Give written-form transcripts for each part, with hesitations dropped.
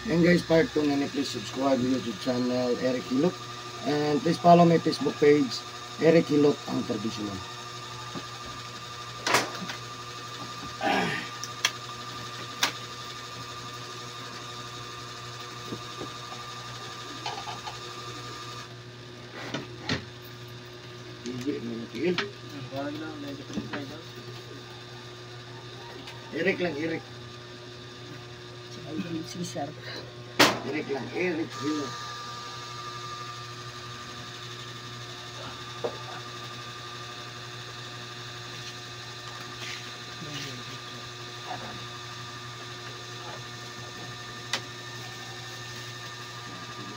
And guys, part 2 na ni, please subscribe to YouTube channel Eric Hilot. And please follow my Facebook page, Eric Hilot ang traditional. Hindi na natigil. Eric lang, Eric. Si Idol Cesar. Eric lang, Eric Hilot.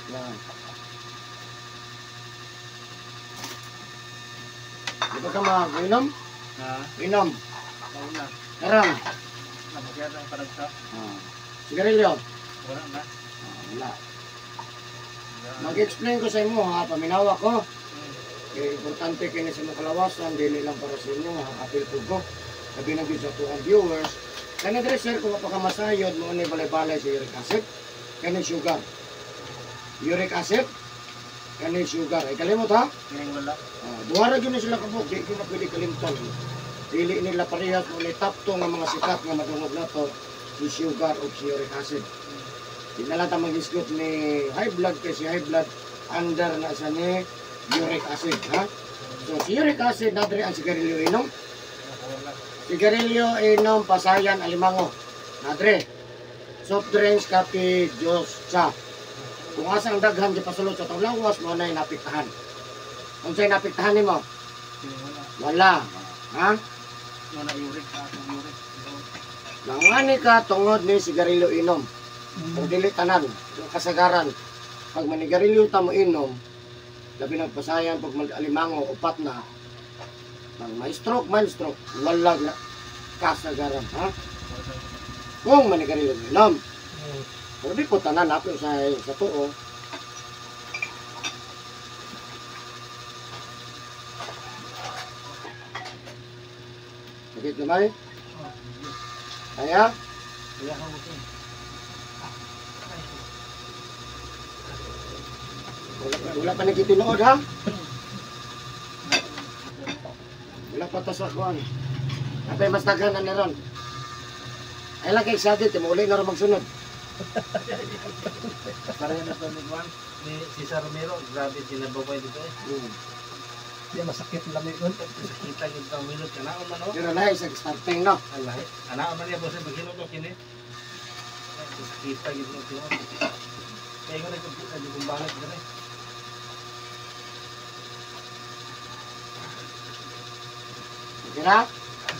Lang. Di ba ka mag-inom? Ha? Inom. Wala. Karang. Nabagyan ang paragsa. Ah. Sigarilyo. Wala na. Ah, wala. Mag-explain ko sa imo ha, paminawa ko. Kaya importante kini sa imong kalawasan, dili lang para sa inyo, ha, apil po ko. Sabi na gyud sa tuang viewers. Kani diri sir, kung mapakamasayod mo ni balay-balay sa uric acid, kani sugar. Uric acid, kani sugar. Ay kalimot ha? Kining wala. Ah, duha ra gyud ni sila kabuk, di gyud na pwede kalimtan. Dili nila parehas mo ni top 2 nga mga sikat nga madungog nato, si sugar o si uric acid. Di na lang ta mag-isgot ni high blood kay si high blood under na sa ni uric acid, ha? So si uric acid nadri ang sigarilyo inom. Wala. Sigarilyo inom, pasayan, alimango. Nadre. Soft drinks, kape, juice, cha. Kung asa ang daghan gipasulod sa atong lawas, mo na napiktahan. Unsay napiktahan nimo? Kining wala. Wala. Ha? Wala uric sa atong uric. Nangani ka tungod ni sigarilyo inom. Kung dili tanan, yung kasagaran, pag manigarilyo ta mo inom, labi nagpasayan pag mag-alimango, upat na, pag may stroke, mild stroke, wala na kasagaran, ha? Kung manigarilyo mo inom. Pero di po tanan, apil sa tuo. Sakit gamay? Kaya? Kaya ako ito. Wala pa nagtitinuod, ha? Wala pa ta sa kuan. Apay mas daghan na ron. Ay lang kay sagit, muli na ron magsunod. Pareho na ito ni Juan, ni Cesar Romero. Grabe, sinababay dito eh. Di masakit lamig nun. Sakita yung pamilot. Kanaon man o. Pero na isa starting no. Alay. Anaon man niya, boss, maghilot o kini. Sakita yung tinuod. Kaya ko nagkumbalat ka na eh. Okay na?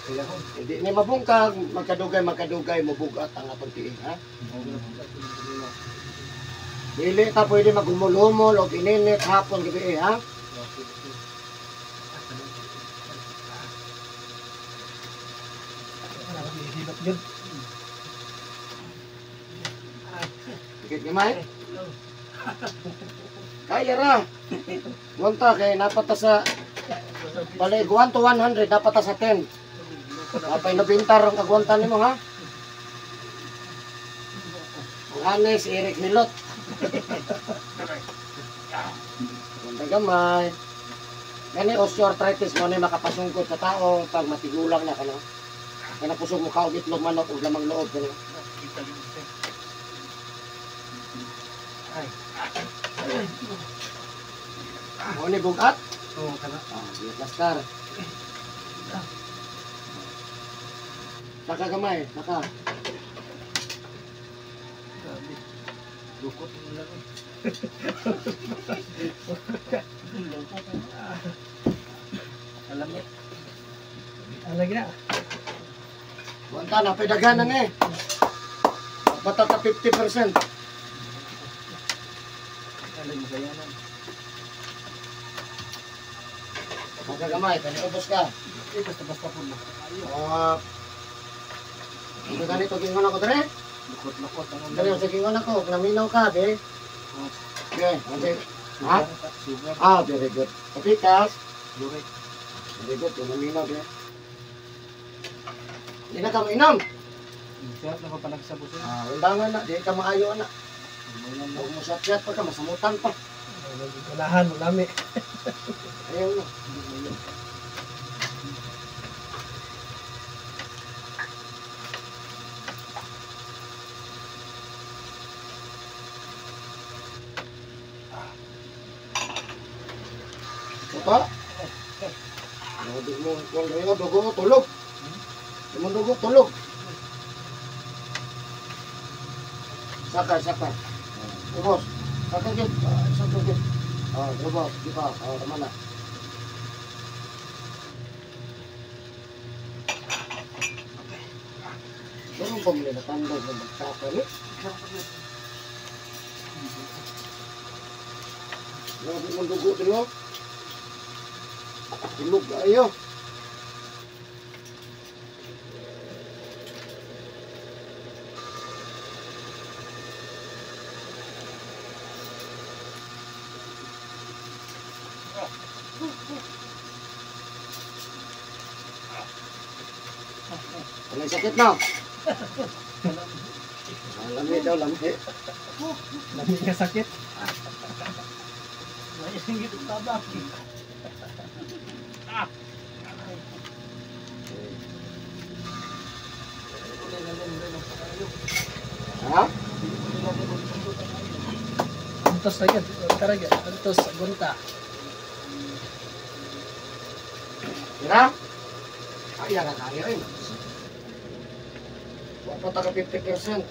Kaya ko. Hindi ni mabungkag, magkadugay mabugat ang atong tiil, ha? Dili ta pwede maghumol-humol o ininit hapon gabi, eh, ha? Hilot yun. Sakit gamay? Kaya ra. Wanta kay napata sa bale 1 to 100 napata sa 10. Apay nabintar ang agwanta nimo, ha? Ang anes Eric Hilot. Wanta gamay. Gani osteoarthritis mo ni makapasungkot sa tao pag matigulang na kano. Kana kusog mo kaog itlog manok ug lamang loob kano. Ay. Mo ni bugat? Oo, kana. Ah, di plaster. Saka gamay, saka. Grabe. Lukot mo lang eh. Lukot. Alam mo. Alagi na. Wanta na pedaghan na ni. Bata ka 50%. Alam mo kaya na. Saka gamay, kani ubos ka. Eh, basta-basta po na. Ah. Ano ganito gingon ako dre? Lukot-lukot. Ang Dre sa gingon ako, naminaw ka, be. Okay, okay. Ha? Sugar. Ah, very good. Kapikas. Uric. Very good, naminaw, be. Hindi na ka mainom. Sarap na ko panagsabos eh. Ah, undangan na, di ka maayo na. Huwag mo shot-shot pa ka, masamutan pa. Ganahan mo lami. Ayaw na. Puta. Dugo mo, dugo, tulog. Dugo, tulog. Sakay, sakay. Ubos. Sakay, git. Sakay, git. Ubos. Di ba? Tama na. Ganun pa muna natandog na magsaka ni? Grabe mong dugo, tulog. Tulog, ayaw. May sakit na. Lami daw, lami. Lami ka sakit. May singgit ang tabak. Ha? Antos na yun. Tara yun. Antos, gunta. Tira? Ay, yan ang kaya rin. Wala pa taga 50%.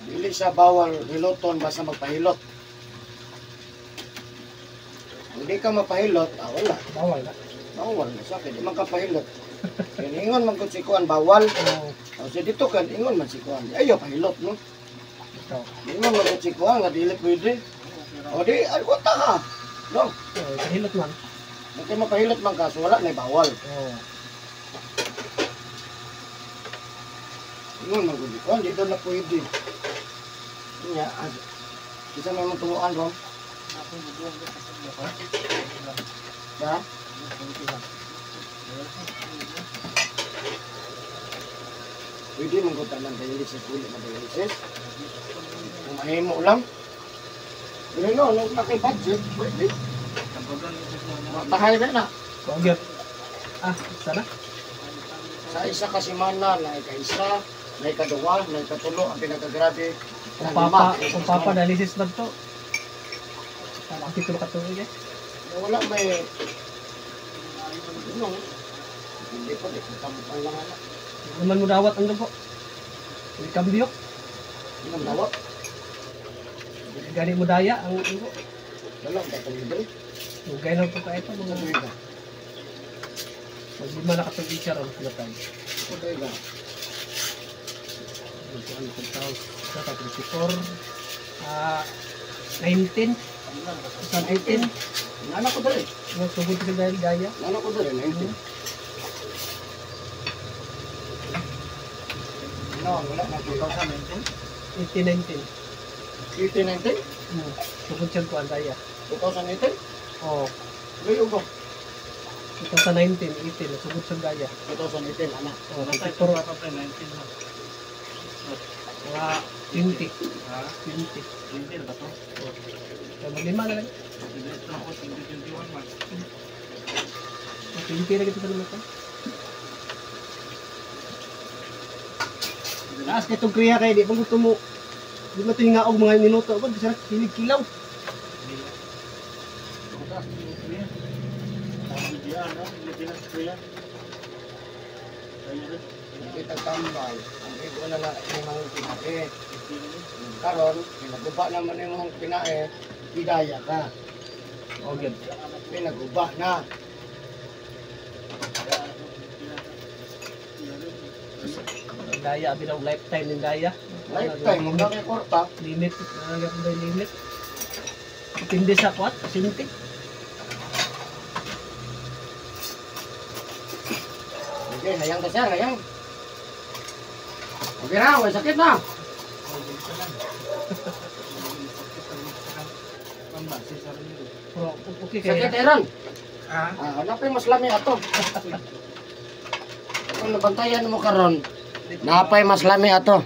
Dili siya bawal hiloton basta magpahilot. Hindi ka mapahilot, wala. Bawal na. Bawal na sa akin, di man ka pahilot. Ingon man kung si Kuan bawal. Oo. O si dito kan ingon man si Kuan. Ayo pahilot no. Ikaw. Ingon man kung si Kuan nga dili pwede. O di ay wata ka. No, Oo, pahilot man. kung mapahilot man ka, so wala na bawal. Oo. Ingon man kung si Kuan, dito na pwede. Nya, isa may mong tumuan ron. Ha? Pwede mong kung tanan dialysis, dili na dialysis. Kung mahimo lang. Pero no, nung naki-budget, pwede. Tahay na na. Kuan. Ah, sana? Sa isa ka semana, na ika-isa, na ikaduwa, na ikatulo, ang pinakagrabe. Kung papa, kung papa dialysis man to. Ang titulo ka tuig eh. Wala may... Ano? Hindi pa, di ko tamutan lang anak. Naman mo dawat ang dugo. May kambyo. Ano ang dawat? Gani mo daya ang dugo. Wala, ang tatong libre. Lugay lang po ka ito. Sa Mga tuig ka. maglima na katong isa ron. Natay. Sa tuig ka. Ano kung tao? Sa 24. 19. 2018. Nana ko dali. Nagsugod ko sa dahil daya. Nana ko dali, 19. No, wala na. 2019? 18, 19. 18, 19? Sugod siya ko ang daya. 2018? Oo. Luyo ko. 2019, 18. Sugod siya daya. 2018, ana. Oo, Natay 24. pa pa 19 na. Mga 20. Ha? 20. 20 na ba to? Kaya maglima na lang. Ito ako 2021 man. 20 na kita sa naman. Taas ka itong kriya kay di pa gusto mo. Di ba tinga og mga minuto ba bisa kilig kilaw. Kita tambal, ang igo na na imong pinae. Karon, pinaguba naman imong pinae, pidaya ka. Okay. Pinaguba na. Daya abi daw lifetime ning daya. Lifetime, mo na kay korta. Limit, nagap ba yung limit? Depende sa kwat, pasyente. Okay, hayang ka sir, hayang. Okay na, may sakit na. Pero okay kaya. Sakit Aaron. Ha? Ah, hanapin mas lami ato. Kung nabantayan mo karon, napay mas lami ato.